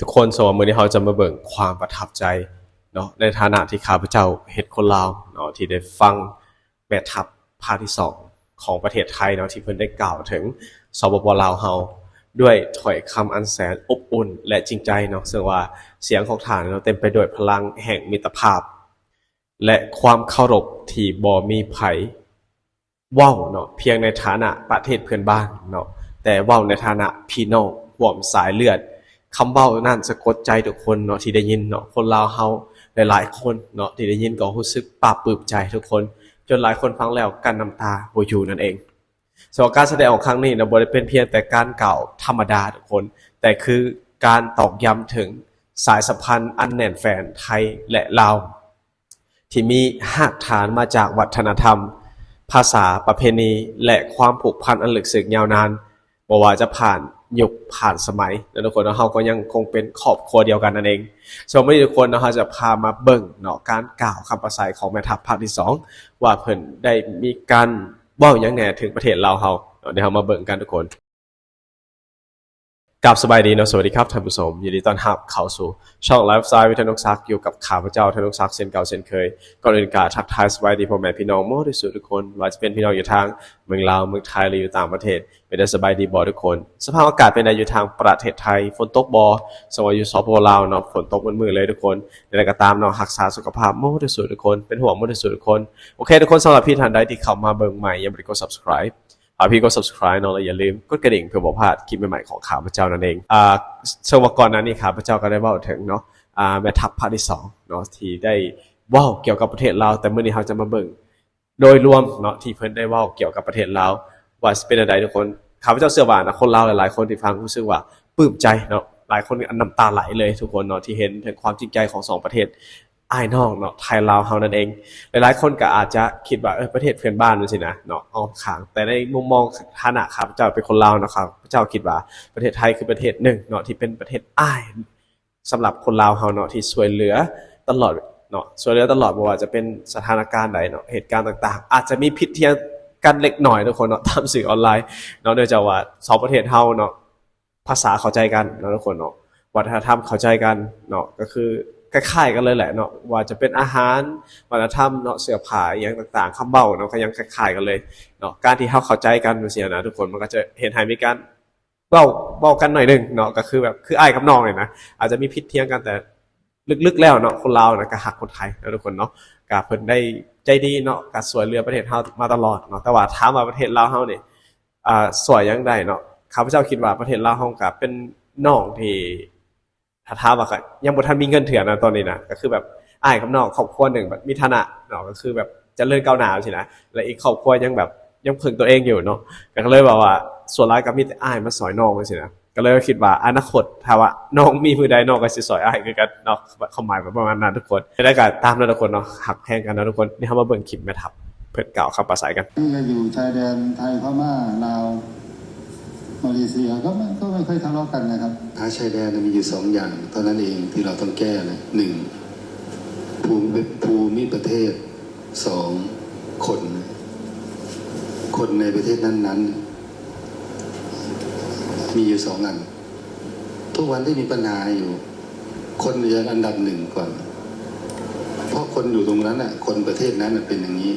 ທຸກຄົນ, ສະນັ້ນມື້ນີ້ເຮົາຈະມາເບິ່ງຄວາມປະທັບໃຈເນາະ ໃນຖານະທີ່ຂ້າພະເຈົ້າເຮັດຄົນລາວເນາະ ທີ່ໄດ້ຟັງແມ່ທັບພາກທີສອງຂອງປະເທດໄທເນາະ ທີ່ເພິ່ນໄດ້ກ່າວເຖິງ ສປປ ລາວເຮົາ ດ້ວຍຖ້ອຍຄຳອັນແສນອົບອຸ່ນ ແລະ ຈິງໃຈເນາະ, ເຊິ່ງວ່າສຽງຂອງທ່ານເນາະ ເຕັມໄປດ້ວຍພະລັງແຫ່ງມິດຕະພາບ ແລະ ຄວາມເຄົາລົບທີ່ບໍ່ມີໃຜ ເວົ້າເນາະ ພຽງໃນຖານະປະເທດເພື່ອນບ້ານເນາະ, ແຕ່ເວົ້າໃນຖານະພີ່ນ້ອງຮ່ວມສາຍເລືອດ. ຄຳເວົ້ານັ້ນສະກົດໃຈທຸກຄົນເນາະ ທີ່ໄດ້ຍິນເນາະ. ຄົນລາວເຮົາຫຼາຍໆຄົນເນາະ ທີ່ໄດ້ຍິນກໍຮູ້ສຶກປາບປຶ້ມໃຈທຸກຄົນ, ຈົນຫຼາຍຄົນຟັງແລ້ວກັ້ນນ້ຳຕາບໍ່ຢູ່ນັ້ນເອງ. ສຳລັບການສະແດງອອກຄັ້ງນີ້ນະ ບໍ່ໄດ້ເປັນພຽງແຕ່ການກ່າວທຳມະດາທຸກຄົນ, ແຕ່ຄືການຕອກຢ້ຳເຖິງສາຍສຳພັນອັນແໜ້ນແຟ້ນໄທ ແລະ ລາວ ທີ່ມີຮາກຖານມາຈາກວັດທະນະທຳ, ພາສາ, ປະເພນີ ແລະ ຄວາມຜູກພັນອັນເລິກເຊິ່ງຍາວນານ. ບໍ່ວ່າຈະຜ່ານຍຸກຜ່ານສະໄໝນະທຸກຄົນເນາະ, ເຮົາກໍຍັງຄົງເປັນຄອບຄົວດຽວກັນນັ້ນເອງ. ສະນັ້ນມື້ນີ້ທຸກຄົນເນາະ, ເຮົາຈະພາມາເບິ່ງເນາະ ການກ່າວຄຳປາໄສຂອງແມ່ທັບພາກທີສອງ ວ່າເພິ່ນໄດ້ມີການເວົ້າຫຍັງແດ່ເຖິງປະເທດລາວເຮົາເນາະ. ດຽວເຮົາມາເບິ່ງກັນທຸກຄົນ. ກາບສະບາຍດີເນາະ, ສະຫວັດດີຄັບທ່ານຜູ້ຊົມ, ຍິນດີຕ້ອນຮັບເຂົ້າສູ່ຊ່ອງໄລຟ໌ສະໄຕລ໌ ວິທະນົງສັກ ຢູ່ກັບຂ້າພະເຈົ້າ ທະນົງສັກ ເຊັ່ນເກົ່າເຊັ່ນເຄີຍ. ກ່ອນອື່ນກະທັກທາຍສະບາຍດີພໍ່ແມ່ພີ່ນ້ອງໝົດທຸກສູ່ທຸກຄົນ, ວ່າຈະເປັນພີ່ນ້ອງຢູ່ທາງເມືອງລາວ, ເມືອງໄທ ຫຼື ຢູ່ຕ່າງປະເທດ, ເປັນໄດ້ສະບາຍດີບໍ່ທຸກຄົນ? ສະພາບອາກາດເປັນໃດຢູ່ທາງປະເທດໄທ? ຝົນຕົກບໍ່? ສະເໝືອນຢູ່ ສປປ ລາວເນາະ, ຝົນຕົກໝົດມື້ເລີຍທຸກຄົນ. ແນວໃດກໍຕາມເນາະ, ຮັກສາສຸຂະພາບໝົດທຸກສູ່ທຸກຄົນ, ເປັນຫ່ວງໝົດທຸກສູ່ທຸກຄົນ. ໂອເຄ ທຸກຄົນ, ສຳລັບເພື່ອນທ່ານໃດທີ່ເຂົ້າມາເບິ່ງໃໝ່ ຍັງບໍ່ໄດ້ກົດ subscribe ຝາກພີ່ກົດ subscribe ເນາະ ແລະ ຢ່າລືມກົດກະດິ່ງເພື່ອບໍ່ພາດຄລິບໃໝ່ໆຂອງຂ້າພະເຈົ້ານັ້ນເອງ. ອ່າ ເຊິ່ງວ່າກ່ອນໜ້ານີ້ຂ້າພະເຈົ້າກໍໄດ້ເວົ້າເຖິງເນາະ ອ່າ ແມ່ທັບພາກທີສອງເນາະ ທີ່ໄດ້ເວົ້າກ່ຽວກັບປະເທດລາວ, ແຕ່ມື້ນີ້ເຮົາຈະມາເບິ່ງໂດຍລວມເນາະ ທີ່ເພິ່ນໄດ້ເວົ້າກ່ຽວກັບປະເທດລາວ ວ່າຊິເປັນແນວໃດທຸກຄົນ. ຂ້າພະເຈົ້າເຊື່ອວ່ານະ ຄົນລາວຫຼາຍໆຄົນທີ່ຟັງຮູ້ສຶກວ່າປຶ້ມໃຈເນາະ, ຫຼາຍຄົນນ້ຳຕາໄຫຼເລີຍທຸກຄົນເນາະ ທີ່ເຫັນເຖິງຄວາມຈິງໃຈຂອງສອງປະເທດ ອ້າຍນ້ອງເນາະ ໄທລາວເຮົານັ້ນເອງ. ຫຼາຍໆຄົນກໍອາດຈະຄິດວ່າ ເອີ ປະເທດເພື່ອນບ້ານຈັ່ງຊີ້ນະເນາະ ອ້ອມຂ້າງ, ແຕ່ໃນມຸມມອງຖານະຂ້າພະເຈົ້າເປັນຄົນລາວເນາະ, ຂ້າພະເຈົ້າຄິດວ່າປະເທດໄທຄືປະເທດໜຶ່ງເນາະ ທີ່ເປັນປະເທດອ້າຍສຳລັບຄົນລາວເຮົາເນາະ ທີ່ຊ່ວຍເຫຼືອຕະຫຼອດເນາະ, ຊ່ວຍເຫຼືອຕະຫຼອດ ບໍ່ວ່າຈະເປັນສະຖານະການໃດເນາະ, ເຫດການຕ່າງໆ ອາດຈະມີຜິດຖຽງກັນເລັກນ້ອຍທຸກຄົນເນາະ ຕາມສື່ອອນລາຍເນາະ, ເນື່ອງຈາກວ່າສອງປະເທດເຮົາເນາະ ພາສາເຂົ້າໃຈກັນເນາະທຸກຄົນເນາະ, ວັດທະນະທຳເຂົ້າໃຈກັນເນາະ, ກໍຄືຄ້າຍໆກັນເລີຍແຫຼະເນາະ, ວ່າຈະເປັນອາຫານ, ວັດທະນະທຳເນາະ, ເສື້ອຜ້າ ອີ່ຫຍັງຕ່າງໆ, ຄຳເວົ້າເນາະ ກໍຍັງຄ້າຍໆກັນເລີຍເນາະ. ການທີ່ເຮົາເຂົ້າໃຈກັນຈັ່ງຊີ້ນະທຸກຄົນ, ມັນກໍຈະເຮັດໃຫ້ມີການເວົ້າ, ເວົ້າກັນໜ້ອຍໜຶ່ງເນາະ, ກໍຄືແບບ ຄືອ້າຍກັບນ້ອງນີ້ນະ, ອາດຈະມີຜິດຖຽງກັນ, ແຕ່ ລຶກໆແລ້ວເນາະ ຄົນລາວນະກໍຮັກຄົນໄທເນາະທຸກຄົນເນາະ, ກໍເພິ່ນໄດ້ໃຈດີເນາະ ກໍຊ່ວຍເຫຼືອປະເທດເຮົາມາຕະຫຼອດເນາະ. ແຕ່ວ່າຖາມວ່າປະເທດລາວເຮົານີ້ ອ່າ ຊ່ວຍຫຍັງໄດ້ເນາະ, ຂ້າພະເຈົ້າຄິດວ່າປະເທດລາວເຮົາກໍເປັນນ້ອງທີ່ ຖ້າຖາມວ່າ ກໍຍັງບໍ່ທັນມີເງິນເທື່ອນະຕອນນີ້ນະ, ກໍຄືແບບອ້າຍກັບນ້ອງຄອບຄົວໜຶ່ງແບບມີຖານະເນາະ, ກໍຄືແບບຈະເລີນກ້າວໜ້າຊີ້ນະ, ແລະ ອີກຄອບຄົວຍັງແບບ ຍັງເພິ່ງຕົວເອງຢູ່ເນາະ, ກໍເລີຍແບບວ່າສ່ວນຫຼາຍກໍມີແຕ່ອ້າຍມາຊ່ອຍນ້ອງຈັ່ງຊີ້ນະ. ກໍເລີຍຄິດວ່າອະນາຄົດ ຖ້າວ່ານ້ອງມີມື້ໃດ ນ້ອງກໍຊິຊ່ອຍອ້າຍຄືກັນເນາະ, ຄວາມໝາຍປະມານນັ້ນທຸກຄົນ. ແຕ່ໃດກໍຕາມເນາະທຸກຄົນເນາະ, ຮັກແພງກັນເນາະທຸກຄົນ. ດຽວເຮົາມາເບິ່ງຄລິບແມ່ທັບເພິ່ນກ່າວຄຳປາໄສກັນ. นี่ก็อยู่ชายแดนไทยพม่าลาวมาเลเซียก็ไม่ก็ไม่ค่อยทะเลาะกันนะครับ ปัญหาชายแดนมีอยู่สองอย่างเท่านั้นเองที่เราต้องแก้นะ หนึ่ง ภูมิ ภูมิประเทศ สอง คน คนในประเทศนั้นๆ มีอยู่สองอัน ทุกวันที่มีปัญหาอยู่ คนจะอันดับหนึ่งก่อน เพราะคนอยู่ตรงนั้นน่ะ คนประเทศนั้นน่ะเป็นอย่างนี้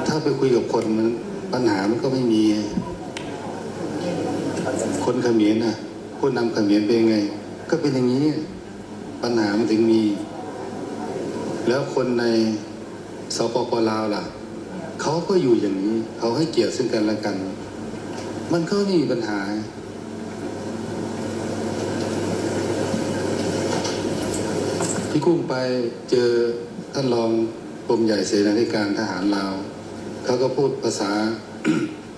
ถ้าไปคุยกับคนมัน ปัญหามันก็ไม่มี คนเขมรน่ะ ผู้นำเขมรเป็นไง ก็เป็นอย่างนี้ ปัญหามันถึงมี แล้วคนใน สปป ลาวล่ะ เขาก็อยู่อย่างนี้ เขาให้เกียรติซึ่งกันและกัน มันก็ไม่มีปัญหา พี่กุ้งไปเจอท่านรองกรมใหญ่เสนาธิการทหารลาว เขาก็พูดภาษา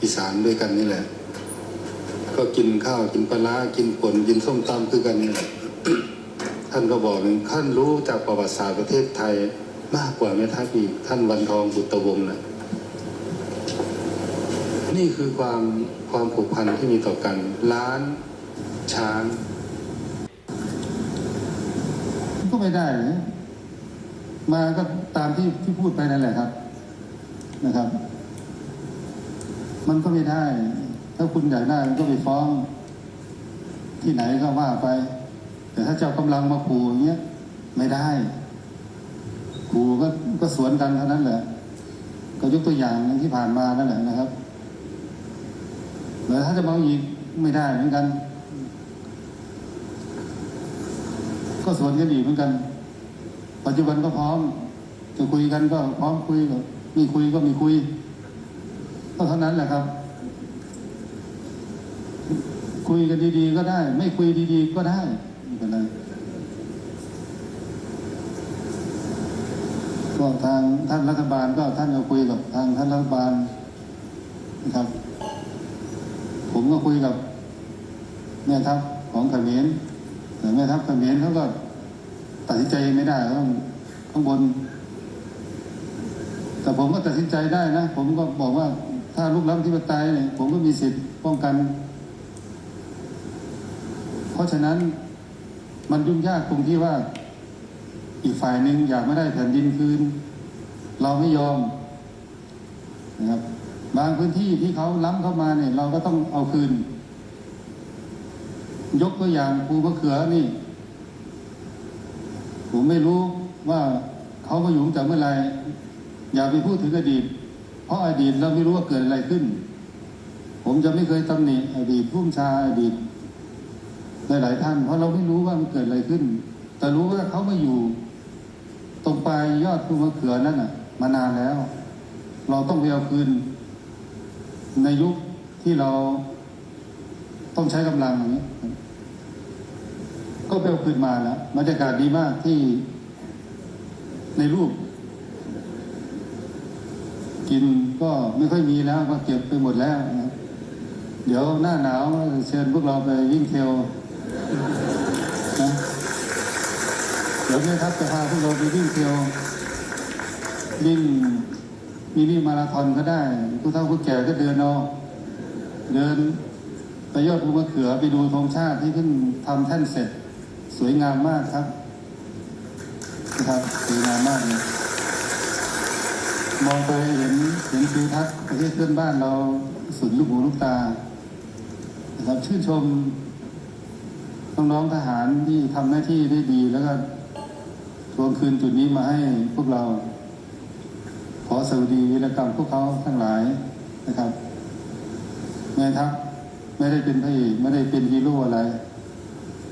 อีสานด้วยกันนี่แหละ ก็กินข้าวกินปลาร้า กินป่นกินส้มตำคือกันนี่แหละ ท่านก็บอกหนึ่ง ท่านรู้จักประวัติศาสตร์ประเทศไทยมากกว่าแม่ทัพอีก ท่านวันทองบุตรวงศ์น่ะ นี่คือความ ความผูกพันที่มีต่อกัน ล้านช้าง มันก็ไม่ได้นะ มาก็ตามที่ ที่พูดไปนั่นแหละครับ นะครับ มันก็ไม่ได้ ถ้าคุณอยากได้ มันก็ไปฟ้อง ທີ່ไหนก็ว่าไป แต่ถ้าจะเอากำลังมาขู่อย่างเงี้ย ไม่ได้ ขู่ก็ ก็สวนกันเท่านั้นแหละ ก็ยกตัวอย่างอย่างที่ผ่านมานั่นแหละนะครับ แล้วถ้าจะมาเอาอีก ไม่ได้เหมือนกัน ก็สวนกันอีกเหมือนกัน ปัจจุบันก็พร้อม จะคุยกันก็พร้อมคุย ไม่คุยก็ไม่คุย ก็เท่านั้นแหละครับ คุยกันดีๆ ก็ได้ ไม่คุยดีๆ ก็ได้ ไม่เป็นไร ก็ทางท่านรัฐบาลก็ท่านก็คุยกับทางท่านรัฐบาลนะครับ ผมก็คุยกับแม่ทัพของเขมร แต่แม่ทัพเขมรเขาก็ตัดสินใจไม่ได้ เขาต้อง ข้างบน แต่ผมก็ตัดสินใจได้นะ ผมก็บอกว่าถ้ารุกล้ำอธิปไตยเนี่ย ผมก็มีสิทธิ์ป้องกัน เพราะฉะนั้นมันยุ่งยากตรงที่ว่าอีกฝ่ายหนึ่งอยากมาได้แผ่นดินคืน เราไม่ยอมนะครับ บางพื้นที่ที่เขาล้ำเข้ามาเนี่ย เราก็ต้องเอาคืน ยกตัวอย่างภูมะเขือนี่ ผมไม่รู้ว่าเขามาอยู่ตั้งแต่เมื่อไหร่ อย่าไปพูดถึงอดีต เพราะอดีตเราไม่รู้ว่าเกิดอะไรขึ้น ผมจะไม่เคยตำหนิอดีตผู้บัญชา อดีตหลายๆ ท่าน เพราะเราไม่รู้ว่ามันเกิดอะไรขึ้น แต่รู้ว่าเขามาอยู่ตรงปลายยอดภูมะเขือนั่นน่ะ มานานแล้ว เราต้องไปเอาคืน ในยุคที่เราต้องใช้กำลังอย่างนี้ ก็ไปเอาคืนมาแล้ว บรรยากาศดีมากที่ในรูป กินก็ไม่ค่อยมีแล้ว ก็เก็บไปหมดแล้วนะ เดี๋ยวหน้าหนาวเชิญพวกเราไปวิ่งเทรลนะ เดี๋ยวแม่ทัพจะพาพวกเราไปวิ่งเทรล วิ่งมินิมาราธอนก็ได้ ผู้เฒ่าผู้แก่ก็เดินเอา เดินไปยอดภูมะเขือ ไปดูธงชาติที่เพิ่งทำแท่นเสร็จ สวยงามมากครับ นะครับ สวยงามมากเลย มองไปเห็น เห็นทิวทัศน์ประเทศเพื่อนบ้านเราสุดลูกหูลูกตานะครับ ชื่นชมน้องๆทหารที่ทำหน้าที่ได้ดี แล้วก็ทวงคืนจุดนี้มาให้พวกเรา ขอสดุดีวีรกรรมพวกเขาทั้งหลายนะครับ แม่ทัพไม่ได้เป็นพระเอก ไม่ได้เป็นฮีโร่อะไร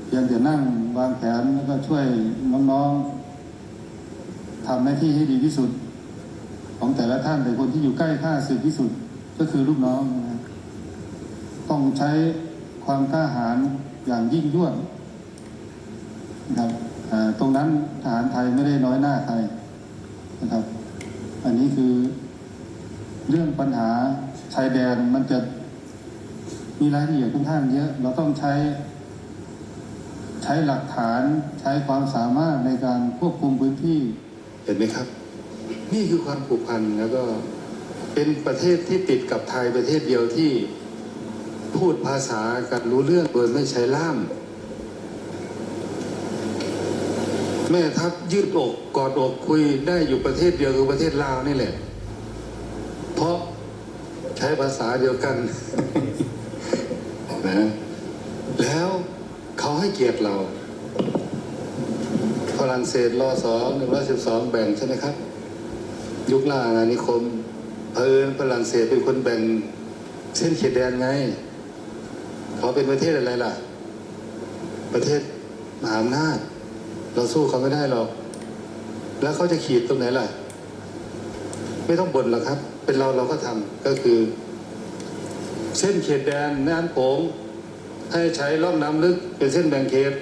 เพียงแต่นั่งวางแผน แล้วก็ช่วยน้องๆทำหน้าที่ให้ดีที่สุด ของแต่ละท่าน แต่คนที่อยู่ใกล้ข้าศึกที่สุดก็คือลูกน้องนะ ต้องใช้ความกล้าหาญอย่างยิ่งยวดนะครับ อ่า ตรงนั้นทหารไทยไม่ได้น้อยหน้าใครนะครับ อันนี้คือเรื่องปัญหาชายแดน มันจะมีรายละเอียดค่อนข้างเยอะ เราต้องใช้ ใช้หลักฐาน ใช้ความสามารถในการควบคุมพื้นที่ เห็นไหมครับ นี่คือความผูกพัน แล้วก็เป็นประเทศที่ติดกับไทยประเทศเดียวที่พูดภาษากันรู้เรื่องโดยไม่ใช้ล่าม แม่ทัพยืดอกกอดอกคุยได้อยู่ประเทศเดียวคือประเทศลาวนี่แหละ เพราะใช้ภาษาเดียวกัน นะ แล้วเขาให้เกียรติเรา ฝรั่งเศส ร.สอง หนึ่งร้อยสิบสอง แบ่งใช่ไหมครับ ยุคล่าอาณานิคม เผอิญฝรั่งเศสเป็นคนแบ่งเส้นเขตแดนไง เขาเป็นประเทศอะไรล่ะ ประเทศมหาอำนาจ เราสู้เขาไม่ได้หรอก แล้วเขาจะขีดตรงไหนล่ะ ไม่ต้องบ่นหรอกครับ เป็นเราเราก็ทำ ก็คือ เส้นเขตแดนแม่น้ำโขง ให้ใช้ร่องน้ำลึกเป็นเส้นแบ่งเขต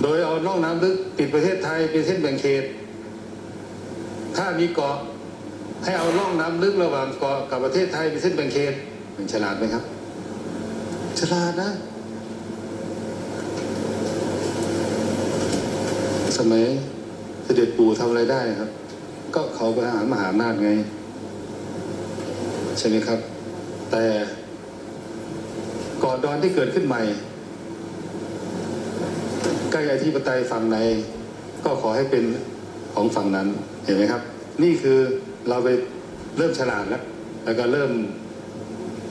โดยเอาร่องน้ำลึกติดประเทศไทยเป็นเส้นแบ่งเขต ถ้ามีเกาะ ให้เอาร่องน้ำลึกระหว่างเกาะกับประเทศไทยเป็นเส้นแบ่งเขต มันฉลาดไหมครับ ฉลาดนะ สมัยเสด็จปู่ทำอะไรได้ครับ ก็เขาไปหามหาอำนาจไง ใช่ไหมครับ แต่ เกาะดอนที่เกิดขึ้นใหม่ ใกล้อธิปไตยฝั่งไหน ก็ขอให้เป็นของฝั่งนั้น เห็นไหมครับ นี่คือเราไปเริ่มฉลาดแล้ว แล้วก็เริ่ม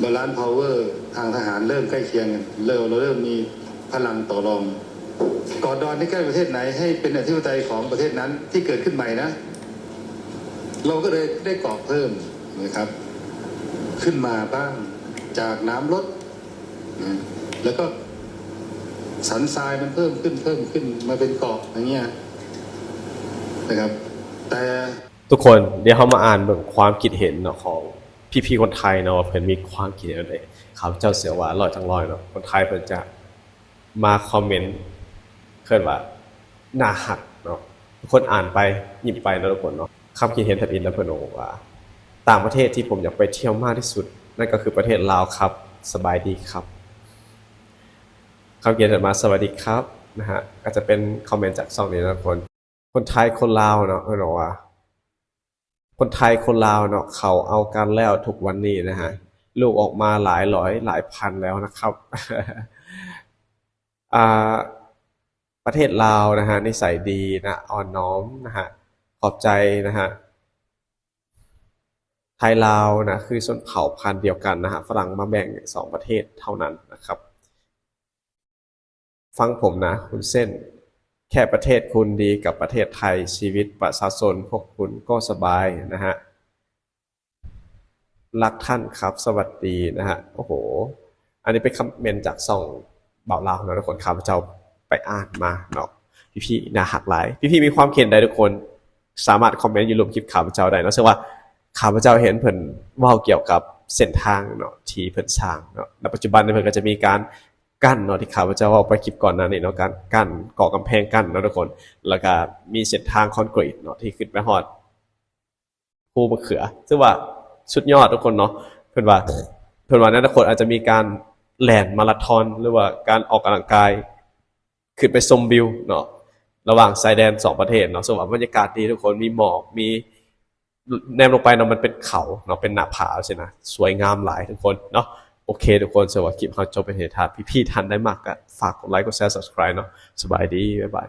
balance power ทางทหารเริ่มใกล้เคียงกัน เริ่ม เราเริ่มมีพลังต่อรอง เกาะดอนนี่ใกล้ประเทศไหน ให้เป็นอธิปไตยของประเทศนั้นที่เกิดขึ้นใหม่นะ เราก็เลยได้เกาะเพิ่มนะครับ ขึ้นมาบ้างจากน้ำลดนะ แล้วก็สันทรายมันเพิ่มขึ้น เพิ่มขึ้นมาเป็นเกาะอย่างเงี้ยนะครับ แต่ ທຸກຄົນ ດຽວເຮົາມາອ່ານເບິ່ງຄວາມຄິດເຫັນເນາະ ຂອງພີ່ໆຄົນໄທເນາະ ວ່າເພິ່ນມີຄວາມຄິດເຫັນແນວໃດ. ຂ້າພະເຈົ້າເຊື່ອວ່າຮ້ອຍທັງຮ້ອຍເນາະ ຄົນໄທເພິ່ນຈະມາຄອມເມັນ ເອີ້ນວ່າໜ້າຮັກເນາະ. ທຸກຄົນອ່ານໄປ ຍິ້ມໄປເນາະທຸກຄົນເນາະ. ຄຳຄິດເຫັນທຳອິດລະເພິ່ນບອກວ່າ ຕ່າງປະເທດທີ່ຜົມຢາກໄປທ່ຽວມາກທີ່ສຸດ ນັ້ນກໍຄືປະເທດລາວຄັບ ສະບາຍດີຄັບ. ຄຳເຫັນຖັດມາ ສະຫວັດດີຄັບ ນະຮະ ກໍຈະເປັນຄອມເມັນຈາກຊ່ອງນີ້ເນາະທຸກຄົນ. ຄົນໄທຄົນລາວເນາະ ເພິ່ນບອກວ່າ ຄົນໄທຄົນລາວເນາະ ເຂົາເອົາກັນແລ້ວທຸກວັນນີ້ນະຮະ ລູກອອກມາຫຼາຍຮ້ອຍຫຼາຍພັນແລ້ວນະຄັບ. ອ່າ ປະເທດລາວນະຮະ ນິໄສດີນະ ອ່ອນນ້ອມນະຮະ ຂອບໃຈນະຮະ. ໄທລາວນະ ຄືຊົນເຜົ່າພັນດຽວກັນນະຮະ ຝຣັ່ງມາແບ່ງສອງປະເທດເທົ່ານັ້ນນະຄັບ. ຟັງຜົມນະ ຄຸນເສັ້ນ ແຄ່ປະເທດຄຸນດີກັບປະເທດໄທ ຊີວິດປະຊາຊົນພວກຄຸນກໍສະບາຍນະຮະ. ລັກທ່ານຄັບ ສະຫວັດດີນະຮະ. ໂອ້ໂຫ ອັນນີ້ເປັນຄອມເມັນຈາກຊ່ອງບ່າວລາວເນາະທຸກຄົນ ຂ້າພະເຈົ້າໄປອ່ານມາເນາະ. ພີ່ໆໜ້າຮັກຫຼາຍ ພີ່ໆມີຄວາມເຫັນໃດທຸກຄົນ ສາມາດຄອມເມັນຢູ່ລຸ່ມຄລິບຂ້າພະເຈົ້າໄດ້ເນາະ. ເຊິ່ງວ່າຂ້າພະເຈົ້າເຫັນເພິ່ນເວົ້າກ່ຽວກັບເສັ້ນທາງເນາະ ທີ່ເພິ່ນສ້າງເນາະ ແລະ ປັດຈຸບັນນີ້ເພິ່ນກໍຈະມີການ ກັ້ນເນາະ ທີ່ຂ້າພະເຈົ້າເວົ້າໄປຄລິບກ່ອນໜ້ານີ້ເນາະ ການກັ້ນ ກໍ່ກຳແພງກັ້ນເນາະທຸກຄົນ. ແລ້ວກະມີເສັ້ນທາງຄອນກຣີດເນາະ ທີ່ຂຶ້ນໄປຮອດພູມະເຂືອ ຖືວ່າສຸດຍອດທຸກຄົນເນາະ. ເພິ່ນວ່າ ເພິ່ນວ່າໃນອະນາຄົດອາດຈະມີການແລ່ນມາລາທອນ ຫຼືວ່າການອອກກຳລັງກາຍ ຂຶ້ນໄປຊົມວິວເນາະ ລະຫວ່າງຊາຍແດນສອງປະເທດເນາະ. ເຊິ່ງວ່າບັນຍາກາດດີທຸກຄົນ ມີໝອກ ມີ ແນມລົງໄປເນາະ ມັນເປັນເຂົາເນາະ ເປັນໜ້າຜາຊີ້ນະ ສວຍງາມຫຼາຍທຸກຄົນເນາະ. ໂອເຄທຸກຄົນ ເຊື່ອວ່າຄລິບເຮົາຈົບເປັນທີ່ທ່ານ ພີ່ໆທ່ານໃດມັກກໍຝາກກົດໄລ ກົດແຊ Subscribe ເນາະ. ສະບາຍດີ ບາຍບາຍ.